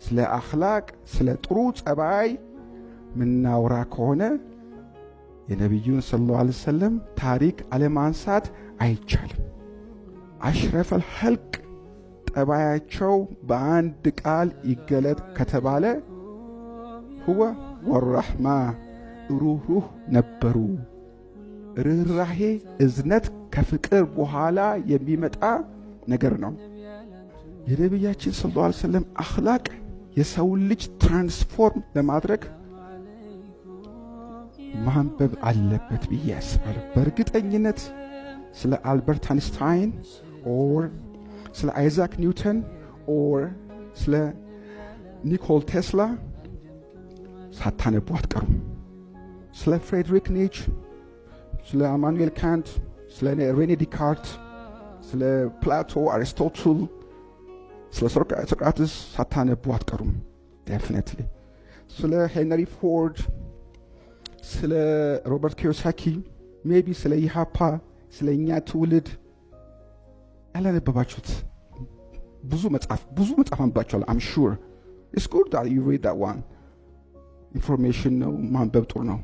ስለ አኽላቅ፣ ስለ ጥሩ ጸባይ ምናወራ ከሆነ የነቢዩን ሰለላሁ ዐለይሂ ወሰለም ታሪክ አለማንሳት አይቻልም። አሽረፈል ኸልቅ ጠባያቸው በአንድ ቃል ይገለጥ ከተባለ ሁወ ወረሕማ፣ ሩህሩህ ነበሩ። ርኅራሄ፣ እዝነት ከፍቅር በኋላ የሚመጣ ነገር ነው። የነቢያችን ሰለላሁ ዐለይሂ ወሰለም አኽላቅ የሰውን ልጅ transform ለማድረግ ማንበብ አለበት ብዬ አስባለሁ። በእርግጠኝነት ስለ አልበርት አንስታይን or ስለ አይዛክ ኒውተን or ስለ ኒኮል ቴስላ ሳታነቡ አትቀሩም። ስለ ፍሬድሪክ ኒች፣ ስለ አማኑኤል ካንት፣ ስለ ሬኔ ዲካርት፣ ስለ ፕላቶ፣ አሪስቶትል፣ ስለ ሶቅራጥስ ሳታነቡ አትቀሩም። Definitely ስለ ሄንሪ ፎርድ፣ ስለ ሮበርት ኪዮሳኪ፣ maybe ስለ ኢሃፓ፣ ስለ እኛ ትውልድ ያላነበባችሁት ብዙ መጽሐፍ አንብባችኋል። I'm sure it's good that you read that one። Information ነው፣ ማንበብ ጥሩ ነው።